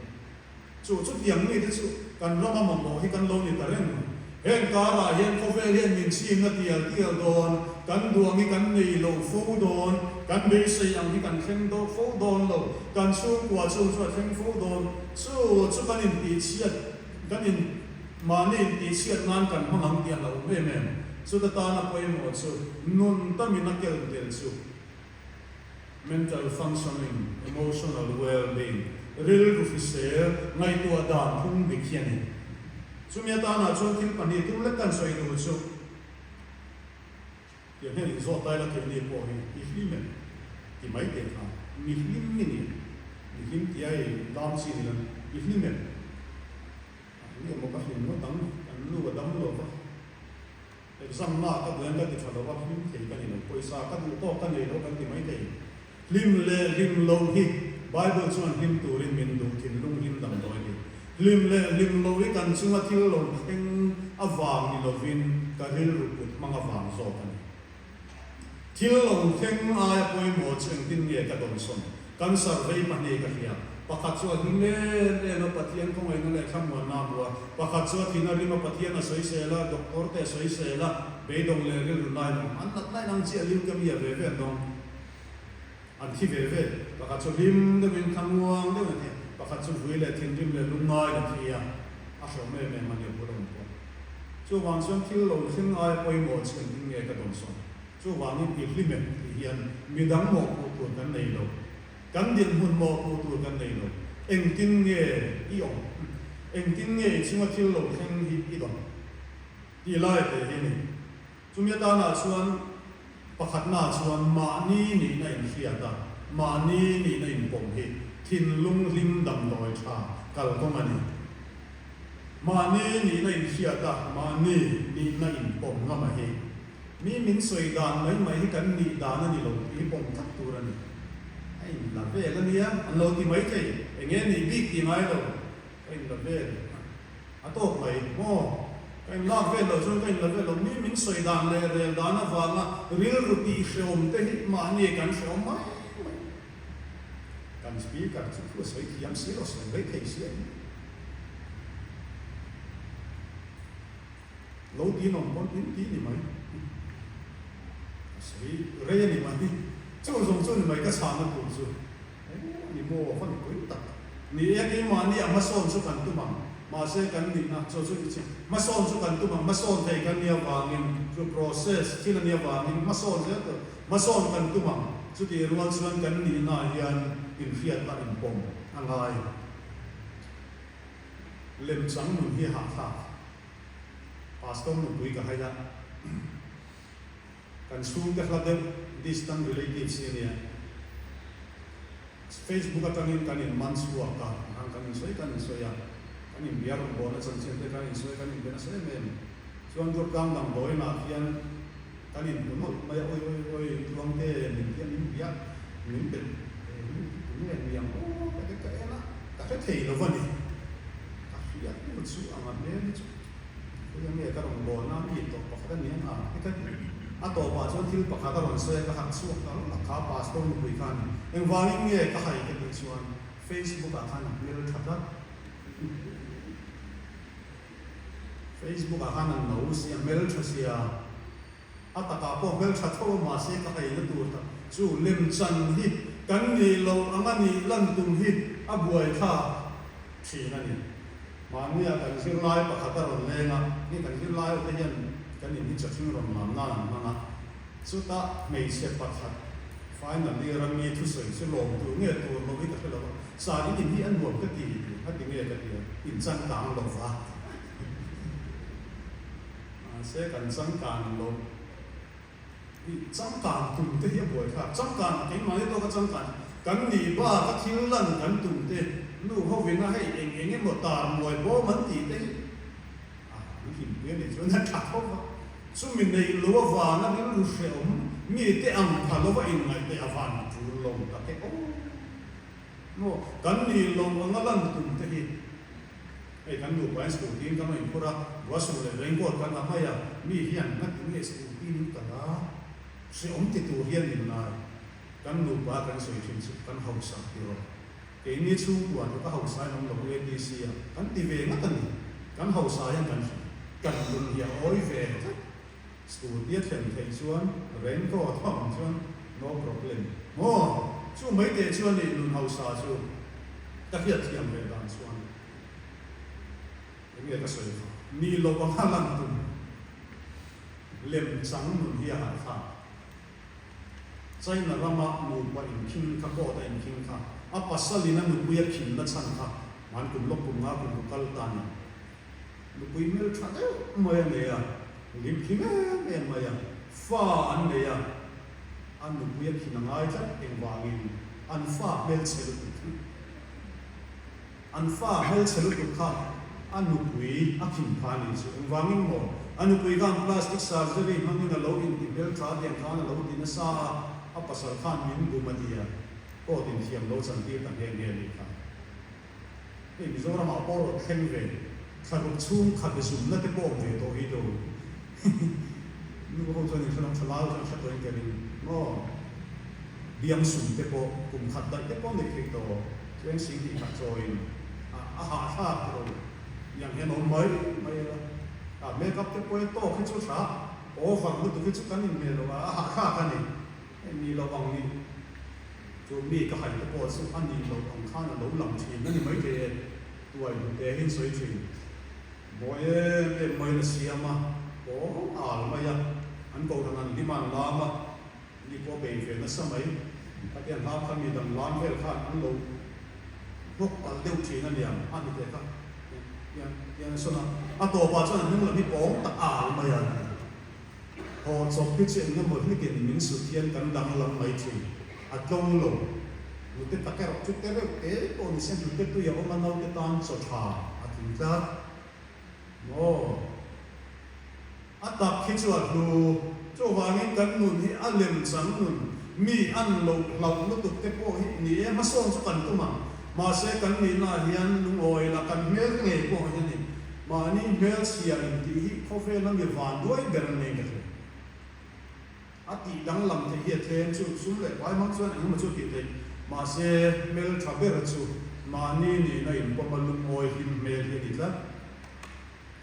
Chu chutiang mi te chu kan rama mamawh hi kan lo ni ta reng mai. Heng karah hian khawvel hian min chimna tial tial dawn, kan duang hi kan nei lo fo dawn, kan beisei ang hi kan thleng dawh fo dawn lo, kan chhungkua chung chu a thleng fo dawn, chu chu kan intihchhiat Kan in mahni intihchhiat nan kan hmang ang tih a hlauhawm em em. Chuta tana pawimawh chu nun tamin a kel tel chu mental functioning, emotional well-being, rilru hrisel, ngaihtuah dan phung dik hi a ni. Chumi atanah chuan thil pahnih tum lek kan sawi duh chu Tiang hian inzawt lai la keini pawh hi i hlim em? Ti mai teh kha, mi hlim i ni, mi hlim tia i lam chi ni lo, i hlim em? A hlim emaw ka hlim ngawt ang, kan nu a dam lo va, exam na ka duh hian ka ti tha lo va, hlim thei ka ni lo, pawisa ka duh tawk ka nei lo kan ti mai thei. Hlim leh hlim lo hi Bible chuan hlim turin min duh, thinlung hlim damdawi a ni. Hlim leh hlim lo hi kan chunga thil lo thleng avang ni lovin ka rilru kut hmang avang zawk a ni. Thil lo thleng aia pawimawh chu engtin nge ka dawnsawn? Kan survey pahnih ka hria. Pakhat chu a hlim em em a, Pathian khawngaihna leh thlamuanna a hmu a. Pakhat chu a thin a rim a, Pathian a sawisel a, doctor te a sawisel a, beidawng leh rilru nain a awm. An natna in ang chiah leukemia ve ve an dawng. An thi ve ve. Pakhat chu hlim deuhin thlamuang deuhin a thi a, pakhat chu vui leh thinrim leh lungngaiin a thi a, a hreawm em em a ni a bula awm pawh. Chuvang chuan thil lo thleng aia pawimawh chu engtin nge ka dawnsawn? Chuvangin i hlim em tih hian midang mawhpuh tur kan nei lo. Kan dinhmun mawhpuh tur kan nei lo. Engtin nge i awm? Engtin nge i chunga thil lo thleng hi i dawn? Tih lai te hi a ni. Chumi atanah chuan pakhatnaah chuan mahni nihna inhriat a, mahni nihna inpawm hi thinlung hlim damdawi tha kalkawng a ni. Mahni nihna inhriat a, mahni nihna inpawm ngam a hi mi min sawi dan mai mai hi kan nih dan a ni lo tih hi pawm tlat tur a ni. A inla vel a nia, an lo ti mai thei, eng nge nih bik ti ngai lo. Ka inla vel a tawk mai maw? Ka inlak vel loh chuan ka inla vel lo. Mi min sawi dan leh rel dan avanga rilru tih hreawm te hi mahni kan hreawm mai mai. Kan speaker chu thu a sawi thiam si lo, sawi mai thei si a ni. Lo ti nawm pawn in ti ni mai. A sawi rei a ni mai. Chu zawng chu ni mai ka chhahna tur chu. Aw ni maw va nupui tak. Ni e keimahni a hmasawn chu kan tum ang. Mahse kan nihna chu chu i hmasawn chu kan tum ang. Hmasawn thei kan nih avangin chu process thil a nih avangin hmasawn zel tur hmasawn kan tum ang. Chutih rual chuan kan nihna ah hian inhriatna inpawm a ngai. Lemchang nun hi a hahthlak. Pastor nupui ka hai a. Kan chhungte hla deuh distant relatives hi a nia. Facebook atangin kan in man chhuak a, hang kan insawi kan insawi a, kan inbia rawn bawhna chanchin te kan insawi kan inbe nasa em em. Chuan Durtlang damdawiinah khian kan inhmu nawlh mai a, oi oi oi Tluangte min tia min bia min pe tunge ni ang aw ka ti ka en a, ka hre thei lo va ni. Ka hriat tur chu ang a hmel hi chu. Khawi nge ka rawn bawn a, mi tawp pakhat a ni ang a, i ka ti. A tawpah chuan thil pakhat a rawn sawi a, ka harh chhuak ta rawlh a, kha pastor nupui khan engvangin nge ka hai ka tih chuan Facebook ah khan a hmel tha tlat. Facebook ah khan a no si, a hmel tha sia, a takah pawh hmel tha tho a, mahse ka haina tur tak chu lemchan hi kan nih loh ang a nih lan tum hi a buaithlak thin a ni. Mahnia kan zirlai pakhat a rawn leng a, ni kan zirlai ho te hian kan in hi chawhring rawn lam nan an hmang a, chutah hmeichhe pakhat final year a mi thusawi chu lawm tur nge tur lo hi ka hre lo a, sir in in hi a nuam ka ti ti a ti nge ka ti a, in changkang lo va, mahse kan changkang lo. I changkan tum te hi a buai thlak. Changkan, keimahni tawka changkan kan nih bak a thil lan kan tum te, nu hovin a hei eng eng emaw tar muai bawm an tih te hi a an hlimpui a nih chuan a tha tho va. Chumi neih lo avanga rilru hrehawm mi te ang pha lova inngaih te a van tul lo tak e aw. Maw, kan nih lo anga lan tum te hi. Hei kan nupa in scooty in kan rawn inphur a, ruahsur leh raincoat kan ha mai a, mi hian ngati nge scooty in in kal a, hreawm ti tur hian min ngai. Kan nupa kan sawi thin chu kan hausa ti rawh. Keini chhungkua chu ka hausa in awm lo ATC a kan ti ve ngat a ni. Kan hausa hian kan kan lung hi a awi ve tlat. Scooty a thlen theih chuan raincoat a awm chuan no problem. Maw? Chu mai teh chuan i nun hausa chu ka hriatthiam ve dan chuan eng nge ka sawi kha? Ni lo anga lan tum lem chang nun hi a harh thlak. China rama nupa inkhing kha, court a inkhing kha, a pasalin a nupui a khinna chhan kha man kum lawk kum nga kum ruk kal ta ni. Nupui hmel tha deuh mai a nei a, hlim hlim em em mai a, fa an nei a, a nupui a khin a ngai tlat engvangin an fa hmelchhe lutuk hi. An fa hmelchhe lutuk kha a nupui a khin pha a nih chu. Engvangin maw? A nupui khan plastic surgery hmangin a lo inti hmeltha tiang khan a lo ti nasa a, a pasal khan min bum a ti a, court in thiam lo chantir ta nghe nghe a nih kha. Hei Mizoram ah pawh rawn thleng ve, thlaruk chhung khabe zumna te pawh awm ve tawh hi do. Nu ho chuan in hre lo, thalai ho chuan hre tawh in ka ring maw? Biang sum te pawh kum khat daih te pawh nei thei tawh, chuan sing hnih khat chawiin a hahthlak ti lo yang hian awm mai mai ila. A make up te pawh e tawk hi chu tha, over lutuk hi chu kan inhmeh lo a, a hahthlak a ni. Hei ni lo ang ni. Chu mi ka hai te pawh chu a nih loh ang khan a lo lang thin a ni maithei e, tuai hnute hi an sawi thin. Mawi em em maiin a siam a, pawng al mai a, an kohhran an hlim a an lam a, ni pawh bei ve nasa mai. Khatiang hla kha mi dang lam vel khan an lo hlawk palh deuh thin a niang a ni teh kha tiang tiang a sawn a, a tawpah chuan a hnung lam hi pawng tak al mai a ni. Thaw chawp hi chu engemaw hlikin min sut hian kan danglam mai thin, a tlo lo. Hnute tak erawh chu te reuh te pawh ni se hnute tui a awm a naute tan chaw tha a tling tlat. Maw? A tak hi chu a hlu. Chuvangin kan nun hi a lem chang nun, mi an loh hlauh lutuk te pawh hi ni e, hmasawn chu kan tum ang. Mahse kan nihnaah hian lungawi la kan hmel ngei pawh hi a ni. Mahni hmelchhia intih hi khawvela mi vanduai ber nei ka hria. A tih danglam theih hi a tlem chu sum leh pai hmang chuan engemaw chu tih theih. Mahse hmeltha ber chu mahni nihna inpawm a lungawi hlim hmel hi a ni tlat.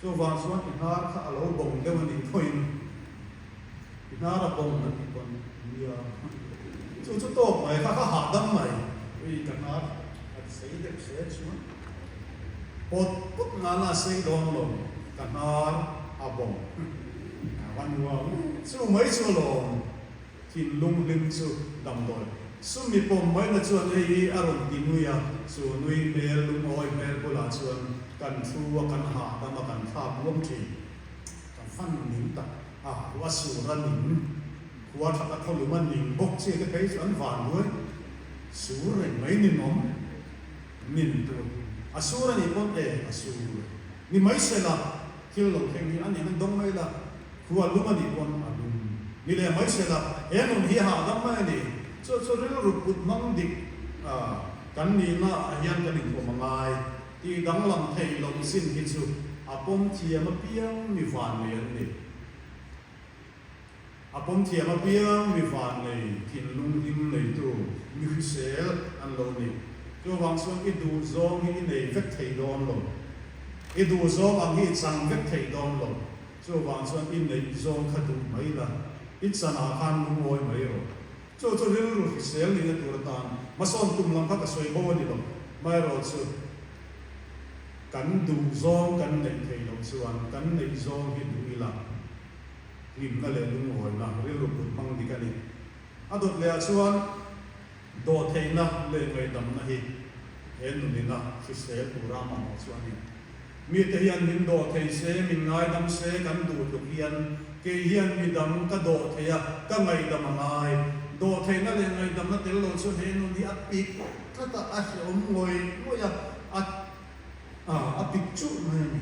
Chuvang chuan i hnar kha a lo bawng deuh a nih pawhin i hnar a bawng a tih pawn nia. Chu chu tawk mai kha kha hahdam mai. Ui ka hnar a sei deuh se chuan pawt pawt nana a sei dawn lo ka hnar a bawng a va nuam chu mai chu alawm. Thinlung hlim chu damdawi sumi pawm maina chuan hei hi a rawn ti nui a, chu nui hmel lungawi hmel bulah chuan kan thu a kan hahdam a kan thlak luam thin. Ka fan ning tak a, khua sur a ning, khua that a khawlum a ning bawk chi te phei chu an van duai sur reng mai ninawm nin tur a sur a nih pawn e a sur ni mai sela thil lo thleng hi a nih han dawng mai la. Khua lum a nih pawn a lum ni leh mai se la, he nun hi hahdam mai a ni. Chu chu rilru put hmang dik kan nihna ah hian kan inpawm a ngai. Tih danglam theih loh chin hi chu a pawm thiam apiang mi vannei an ni. A pawm thiam apiang mi vannei, thinlung hlim neitu, mi hrisel an lo ni. Chuvang chuan i duh zawng hi i nei vek thei dawn lo. I duh zawng ang hi i chang vek thei dawn lo. Chuvang chuan i neih zawng kha duh mai la, i chanah khan lungawi mai rawh. Chu chu rilru hrisel nihna tur atan hmasawn tum lam kha ka sawi bo a ni lo. Maherawh chu kan duh zawng kan neih theih loh chuan kan neih zawng hi duh ila hlimna leh lungawina rilru put hmang dik a ni. A dawt lehah chuan Dawhtheihna leh ngaihdamna hi he nunina hrisel tura mamawh chu a ni. Mite hian min dawh thei se, min ngaidam se kan duh tluk hian kei hian midang ka dawh thei a, ka ngaihdam a ngai. Dawhtheihna leh ngaihdamna tel lo chuan he nun hi a pik tlat a, a hrehawm ngawih ngawih a, a a pik churh mai a ni.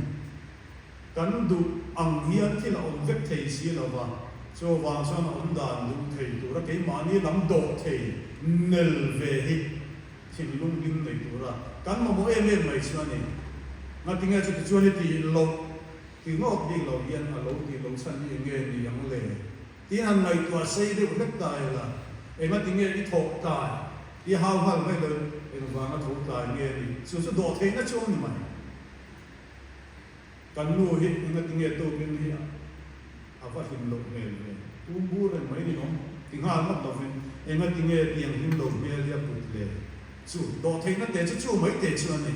Kan duh ang hian thil a awm vek thei si lo va, chuvang chuan a awm dan duh thei tura keimahni lam dawh thei nel ve hi thinlung hlim nei tura kan mamawh em em mai chu a ni. Ngatinge chuti chuan i tih loh ti ngawt bik lo hian a lo tih loh chhan hi eng nge ni ang le? Tiin han ngaihtuah sei deuh hlek ta ila, engatinge i thawh tlai i hau nghal mai lo engvanga tho tlai nge ni? Chu chu dawh theihna chu a ni mai. Kan nu hi engatinge tukin hi a va hlim loh hmel ve? Tum bur reng mai ni awm ti nghal ngawt lovin engatinge tiang hlim lo hmel hi a put le? Chu dawhtheihna te chu chu mai te chu a ni.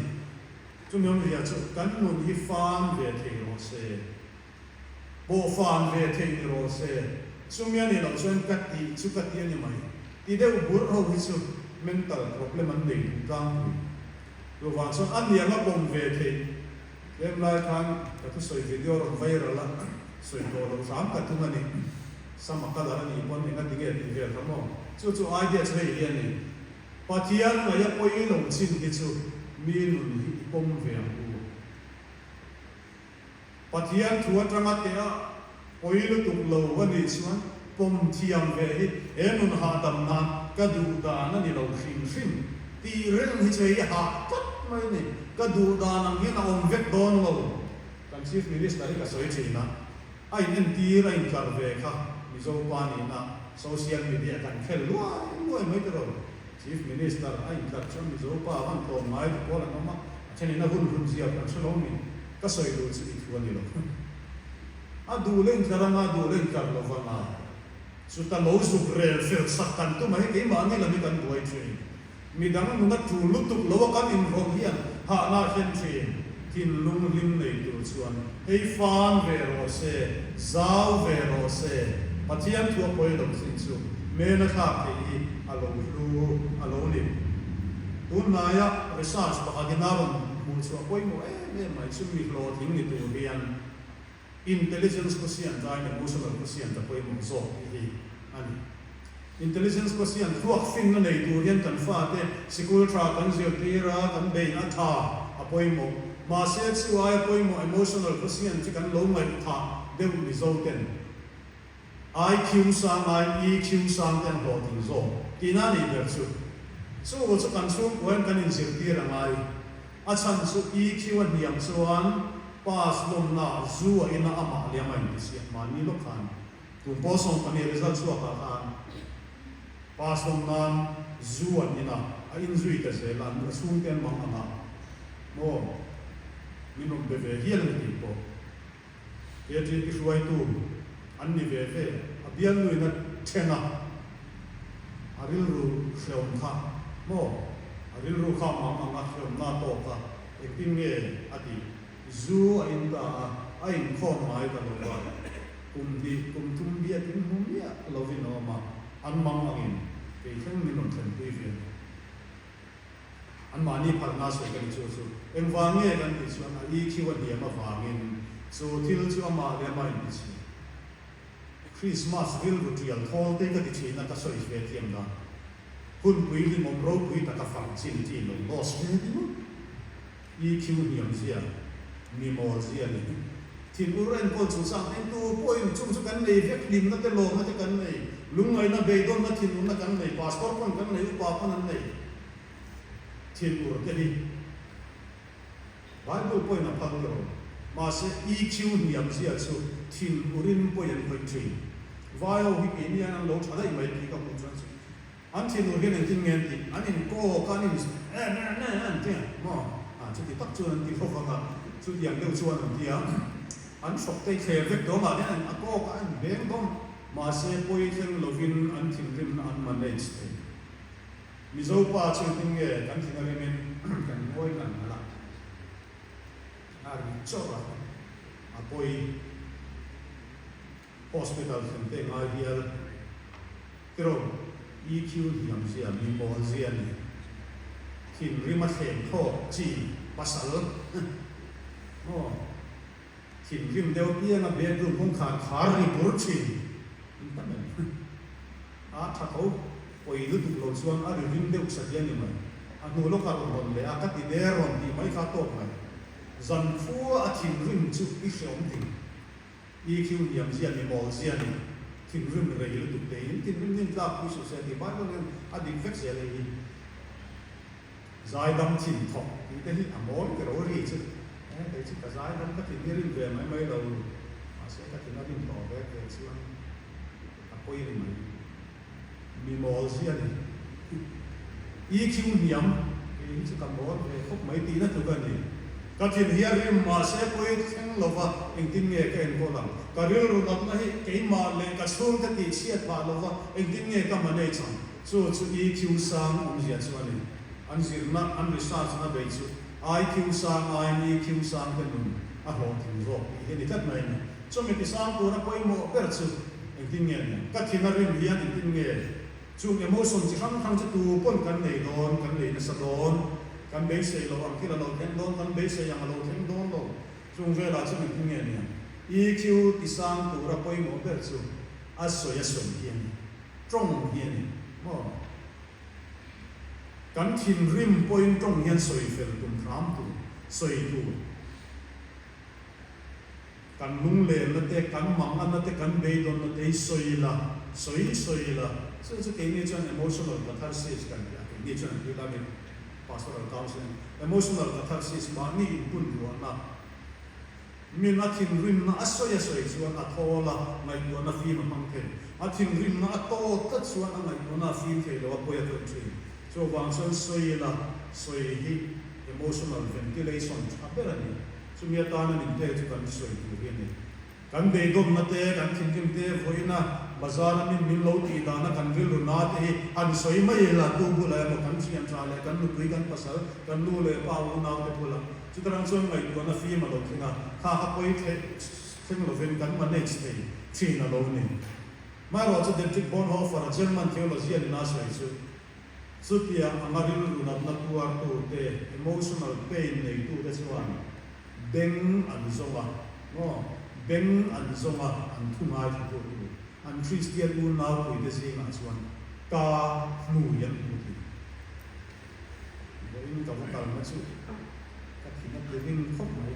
Chumi awmzia chu kan nun hi fan ve thei rawh se. Pawh fan ve thei ni rawh se. Chumi a nih loh chuan ka tih chu ka ti a ni mai. Ti deuh bur ho hi chu mental problem an nei duh tlangpui. Chuvang chuan a niang a pawm ve theih. Tlem lai khan ka thusawi video rawn viral a, sawi tawh loh hram ka tum a ni. Sam a colour a nih pawn engati nge tih vel kha maw? Chu chu idea chu hei hi a ni. Pathian ngaih a pawi lo chin hi chu mi nun hi i pawm ve ang u. Pathian thu atanga teh a pawi lutuk lo a nih chuan pawm thiam ve hi he nun hahdam nan ka duh dan a ni lo hrim hrim tih reng hi chu hei hah tlat mai a ni. Ka duh dan ang hian a awm vek dawn lo. Kan Chief Minister hi ka sawi thin a, a in entir a intlar ve kha Mizo pa nihna social media kan khel luai luai mai tiraw. Chief Minister a intlar chuan Mizo pa a van tlawm ngai ti pawl an awm a, a thenin a hun hun ziak kan hre lo ni, ka sawi duh chu i thu a ni lo. A duh leh intlar anga a duh leh intlar lo vanga chuta lo zuk rel fel sak kan tum a hei keimahni lam hi kan buai thin. Midang nuna tul lutuk lo a kan inrawlh hian hahna a thlen thin. Thinlung hlim nei tur chuan hei fan ve rawh se, zau ve rawh se, Pathian thu a pawi lo chin chu men a thlak theih hi a lo hlu a lo ni. Tunhnaia research pakhat in a rawn hmuh chhuah pawimawh em em mai chu mi hlawhtling ni tur hian intelligence quotient aiin emotional quotient a pawimawh zawk tih hi a ni. Intelligence quotient thluak finna nei tur hian kan fate sikul tha kan zirtir a, kan bein a tha a pawimawh. Mahse chu aia pawimawh emotional quotient chu kan lo ngaihthah deuh Mizo ten IQ sang ai EQ sang te an hlawhtling zawk tihna a nih ber chu. Chu chu kan chhungkua hian kan inzirtir a ngai. A chhan chu EQ a hniam chuan pass lawmna zu a ina amah liam a intisiak mahni lawk khan. Tum pawl 12 result chhuakah khan pass lawm nan zu an in a, a inzui ta zel a, an chhungte an mang ang a, maw min rawn be ve hial a ni tih pawh KTP hruaitu an ni ve ve, a bialnuin a then a, a rilru hreawm kha maw a rilru kha mang ang a, hreawmna a tawk a, engtin nge a tih? Zu a in ta a, a inkhawm ngai ta lo va. Kum hnih, kum thum biakin hmu miah lovin a awm a, an mang angin kei thleng min rawn thlenpui ve lo. Anmahni phalna sawi ka ni chu chu engvang nge kan tih chuan a EQ a hniam avangin chu thil chu amah leh amah inti chhin. Krismas rilru tial thawl te ka ti thin a ka sawi ve thiam dan. Hunpui limawm ropui taka fang chin chi lo loss ve ringawt. EQ hniam zia, mi mawl zia ni. Thinur enkawl chu chang eng tu pawhin chung chu kan nei vek, hlimna te lawmna te kan nei, lungngaihna, beidawnna, thinurna kan nei, pastor pawn kan nei, upa pawn an nei. Thinur te hi Bible pawhin a phal tawh lo. Mahse EQ hniam zia chu thinurin pawi an khawih thin. Vai ho hi keini hian an lo tha daih mai tih ka hmuh chuan chu An thinur hian engtin nge an tih? An inkawk a, an in eh neh neh an ti a maw? Ah chuti tak chuan an ti hlawk ang a, chutiang deuh chuan an ti a. An hrawk te thler vek dawn ah hian a kawk a, an veng dawn. Mahse pawi thleng lovin an thinrimna an manage thei. Mizo pa chu engtin nge kan thin a rimin kan ngawi ngan ngal a, a ri chawrh a, a pawi. Hospital thlen te ngai hial tiraw EQ hniam zia mi mawl zia ni thinrim a thleng thlawk chi pasal maw thinrim deuh pianga bedroom kawngkhar khar ri bur thin in tam em a tha tho pawi lutuk lo chuan a ri ring deuh satliah ni mai a hnu lawk a rawn hawn leh a ka ti der rawn tih mai kha tawk mai zan khua a thinrim chu i hreawm thei. EQ hniam zia ni mawl zia ni thinrim rei lutuk te in thinrim nin tlak pui suh se tih Bible hian a dik vek zel ei hi. Zaidam thin thawk tih te hi a mawi ka ro ri chu e kei chu ka zaidam ka thin hi rim ve mai mai lo mahse ka thin a rim tawh vek ve chuan a pawi a ni mai. Mi mawl zia ni. EQ hniam, kei hi chu ka mawl ve khawp mai tihna tluk a ni. Ka thin hi a rim mahse pawi thleng lova engtin nge ka enkawl ang? Ka rilru natna hi keimah leh ka chhungte tih chhiat phah lova engtin nge ka manage ang? Chu chu EQ sang awmzia chu a ni. An zirna, an research na bei chu IQ sang aiin EQ sang te nun a hlawhtling zawk tih hi a ni tlat mai a ni. Chumi tisang tura pawimawh ber chu engtin nge ni? Ka thin a rim hian engtin nge? Chung emotion chi hrang hrang chu tu pawn kan nei dawn, kan nei nasa dawn, kan beisei lo ang thil a lo thleng dawn, kan beisei ang a lo thleng dawn lo. Chung velah chuan engtin nge ni ang? EQ tisang tura pawimawh ber chu a sawi a sawi hi a ni, tawng hi a ni maw? Kan thinrim pawhin tawng hian sawi fel tum hram tur, sawi tur. Kan lunglenna te, kan manganna te, kan beidawnna te hi sawi ila, sawi sawi ila, chu chu keini chuan emotional catharsis kan ti a, keini chuan an ti ila mi pastoral counselling, emotional catharsis mahni inbun ruahna, min a thinrimna a sawi a sawi chuan a thawl a, ngaihtuahna fim a hmang thei, a thinrimna a tawt tlat chuan a ngaihtuahna a fim thei lo a pawi a khawih thin. Chuvang chuan sawi ila, sawi hi emotional ventilation tha ber a ni. Chumi atana min pek chu kan sawi tur hi a ni. Kan beidawnna te, kan thinrim te, vawiina bazar a min min lo tih dana kan rilru na te hi han sawi mai ila, tu bulah emaw kan thian tha leh kan nupui, kan pasal, kan nu leh pa unau te bulah. Chutarang chuan ngaihtuahna fim a lo thleng a, kha kha pawi thleng lovin kan manage thei thin a lo ni. Maherawhchu Dietrich Bonhoeffer-a German theologian in a sawi chu, Chutiang anga rilru natna tuartute, emotional pain neitute chuan beng an zawng a, maw, beng an zawng a, an thu ngaithla tu tur, an Kristian unaupuite zingah chuan ka hmui an hmu thei. Vawiin ka va kalna chu ka thin a ti ring khawp mai.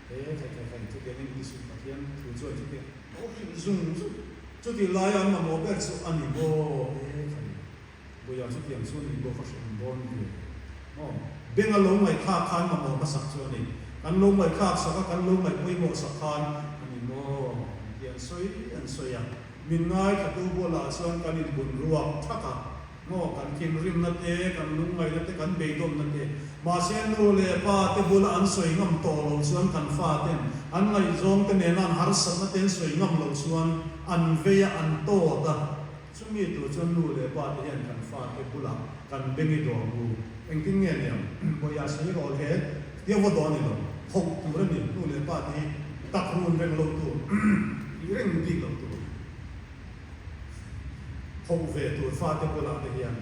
He khai khai khai, chutiang in ti suh Pathian thu chuan chutiang a hrilh zung zung. Chutih laia an mamawh ber chu a ni maw? He khai. Buia chutiang chu ni pawh ka hre dawn ve maw? Beng a lo ngaihthlak khan mamawh hmasak chu a ni. Kan lo ngaihthlak sak a, kan lo ngaih pawimawh sak khan a ni maw? An ti an sawi an sawi a. Min ngaithlatu bualah chuan kan inbun ruak thak a maw? Kan thinrimna te, kan lungngaihna te, kan beidawnna te. Mahse nu leh pa te bula an sawi ngam tawh loh chuan kan faten an ngaihzawng te nena an harsatna te an sawi ngam loh chuan an vei a, an tawt a. Chumi tur chuan nu leh pa te hian kan fate bulah kan beng i dawm u. Engtin nge niang? Bawiha sawi rawh le, tia va dawn i lo. Hoh tur a ni, nu leh pa te hi tak run reng lo tur, tih reng bik lo tur. Hoh ve tur fate bulah te hian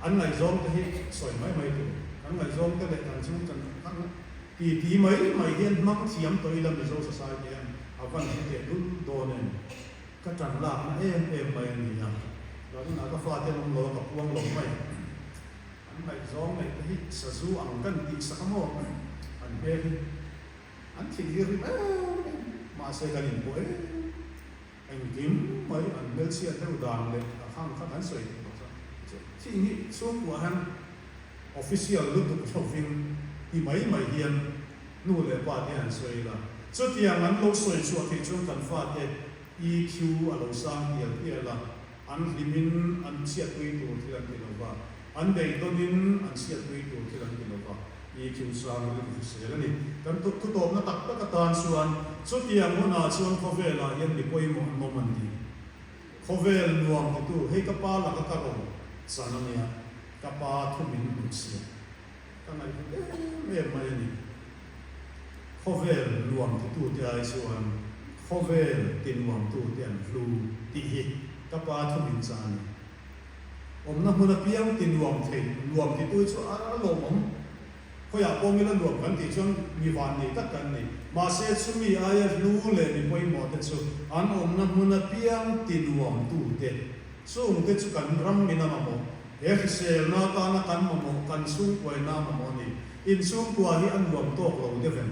an ngaihzawng te hi sawi mai mai tur. Kan ngaihzawng te leh kan chung chan kan ti ti mai mai hian hmang thiam tawh ila Mizo society hian a van hre teh dul dawn em? Ka ṭan lakna em em mai a ni a, chuanin a ka fate an awm lo a, ka puang lo mai. An ngaihzawng neih te hi sazu ang kan tih sak a maw? An hmel hi an thih hi rim em em, mahse kan inpawh em engkim mai an hmelchhiat deuh dan leh a khang kha kan sawi theih loh chuan thih hi chhungkuah hian official lutuk lovin ti mai mai hian Nu leh pa te an sawi la. Chutiang an lo sawi chhuah theih chuan kan fate EQ a lo sang tial tial a, an hlimin an chhiatpui tur thil an ti lo va, an beidawnin an chhiatpui tur thil an ti lo va, EQ sang rilru hrisel a ni. Kan thutawpna tak tak atan chuan chutiang hunah chuan khawvelah hian mi pawimawh an awm an ti. Khawvel nuam titu, hei ka pa laka ka rawn chan a nia, ka pa thu min hnutchhiah. Ka ngaihhlut em em mai a ni. Khawvel nuam titute ai chuan khawvel ti nuamtute an hlu tih hi ka pa thu min chah a ni. Awmna hmun apiang ti nuam thei, nuam titu hi chu a lawmawm. Khawiah pawh mila nuam kan tih chuan mi van nei tak kan ni. Mahse chumi aia hlu leh mi pawimawhte chu an awmna hmun apiang ti nuamtute. Chungte chu kan ram min a mamawh. He hriselna atana kan mamawh, kan chhungkuaina a mamawh a ni. Inchhungkua hi a nuam tawk lo deuh em?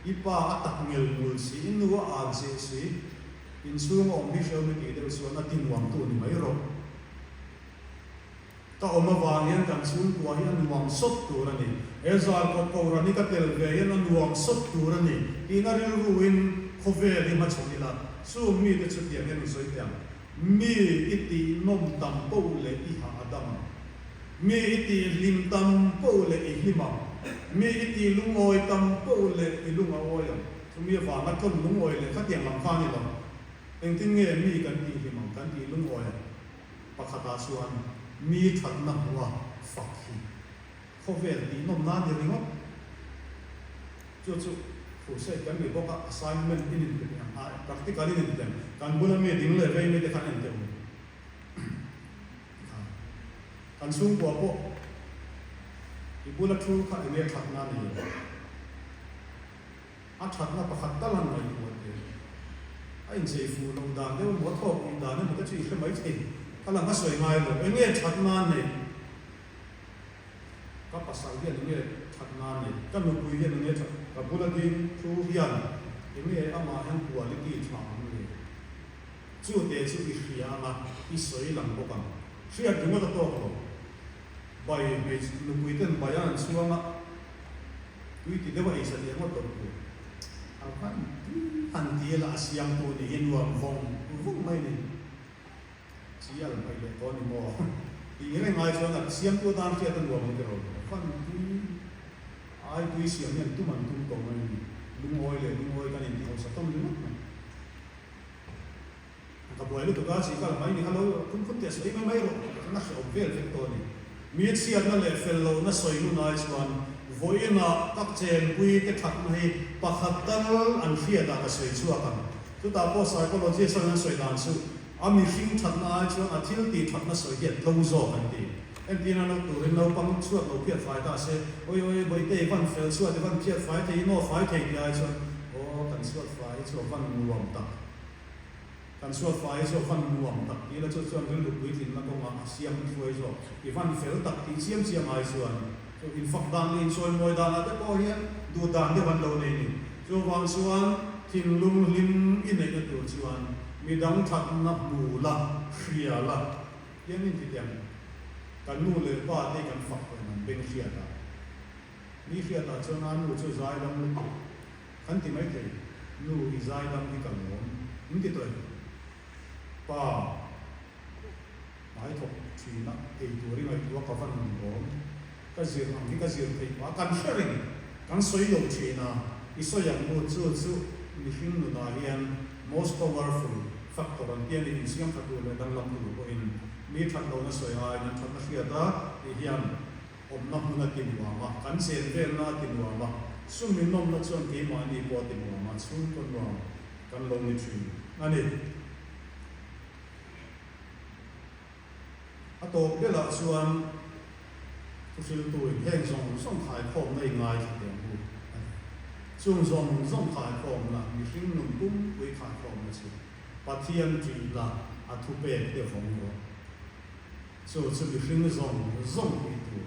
I pa a tak ngel ngul si, i nu a an zeh si. Inchhung a awm hi hreu mi tih deuh chuan a ti nuamtu ni mai rawh. Ka awm avang hian kan chhungkua hi a nuam sawt tur a ni. He zarkawt kohhran hi ka tel ve hian a nuam sawt tur a ni tihna rilruin khawvel hi hmachhawn ila, chung mite chutiang hian insawi teh ang. Mi i tih nawm tam poh leh i hah a dam ang. Mi i tih hlim tam poh leh i hlim ang. Mi i tih lungawi tam poh leh i lung a awi ang. Chumi avanga tlawn lungawi leh khatiang lam kha a ni lo. Engtin nge mi kan tih hlim ang, kan tih lungawi ang? Pakhatah chuan mi thatna hmuha fak hi Khawvel tih nawm nan ni ringawt. Chu chu crusade kan ni bawk a, assignment in inpe ang a, practical in inpe ang. Kan bula mi ding leh vei mite khan en teh u. Tikhan kan chhungkua pawh i bula thu kha enge thatna a nei lo. A thatna pakhat tal han ngaihtuah teh. A inchei fuh loh dan deuh emaw, a thawk uih dan emaw te chu i hre mai thei. Ka lang a sawi ngai lo. Enge thatna a nei? Ka pasal hian enge that nan nei? Ka nupui hian enge that? Ka bula ding thu hian enge amah hian quality tha ang le? Chu te chu i hria anga i sawi lang bawk ang. Hriat ringawt a tawk lo. Bai hmeichhe nupui ten bai an chhuang a, tui ti deuh a ei satliah ngawt lo tur. A van tui han ti ila a siamtu nih hi nuam vawng vawng mai a ni. Chi a la hmaih leh tawh a ni maw? Tih reng ai chuan a siamtu atan hriat a nuam ang tiraw? Fan tui ai tui siam hian tum an tum tawh mai a ni. Lungawi leh lungawi kan inti hausa tawn ringawt mai. Ka buai lutuk a, chi ka la hmai ni kha lo phun phun teh sawi mai mai rawh tih kha na hrehawm vel vek tawh a ni. Mi chhiatna leh fel lohna sawi hun ai chuan. Vawiinah ka chenpui te thatna hi pakhat tal an hriatah ka sawi chhuak ang. Chutah pawh psychologist an sawi dan chu a mihring thatna ai chuan a thil tih thatna sawi hi a tlo zawk an ti. Entirna lo turin naupang chhuat lo phiat fai ta se, Awi awi, bawihte i van fel chhuat i van phiat fai thei, i naw fai thei tih ai chuan, Aw, kan chhuat fai hi chu a van nuam tak. Kan chhuat fai hi chu a van nuam tak tih la chu chuan rilru puitlinna kawngah a siam hruai zawk. I van fel tak tih chiam chiam ai chuan chu infak dan leh inchawimawi danah te pawh hian duh dan deuh an lo nei ni. Chuvang chuan thinlung hlim i neihna tur chuan midang thatna hmu la, hria la hian inti teh ang. Kan nu leh pa te kan fak tawh in an beng hriatah. Mi hriatah chuan a nu chu zaidam lutuk. Kan ti mai thei, Nu i zaidam hi ka lawm, in ti tawh em? Pa, hmai thawk thina ei tur i ngaihtuah ka van lawm, ka zir ang hi ka zir theih pah, kan hre reng, kan sawi lo thin a, i sawi ang nu chu chu mihring nunah hian most powerful factor an ti a ni, insiam tha tur leh danglam tur pawhin mi that lohna sawi aiin an thatna hriat a tih hian Awmna hmun a ti nuam a, kan chen velna a ti nuam a, sum min nawmna chuan keimahni pawh a ti nuam a, chhungkaw nuam kan lo ni thin a ni. A tawp belah chuan thuhriltuin heng zawng zawng khaikhawmna i ngaithla teh ang u a ti. Chung zawng zawng khaikhawmna, mihring nun pumpui khaikhawmna chu Pathian ṭihna a thupek te vawng rawh. Chu chu mihring zawng zawng tih tur,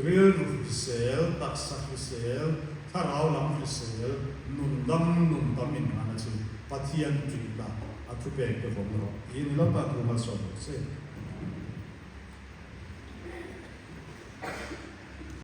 rilru hrisel, taksa hrisel, thlarau lam hrisel, nun dam nun tam inhmana chu Pathian ṭihna a thupek te vawng rawh. Tiin Lalpa thu malsawm rawh se.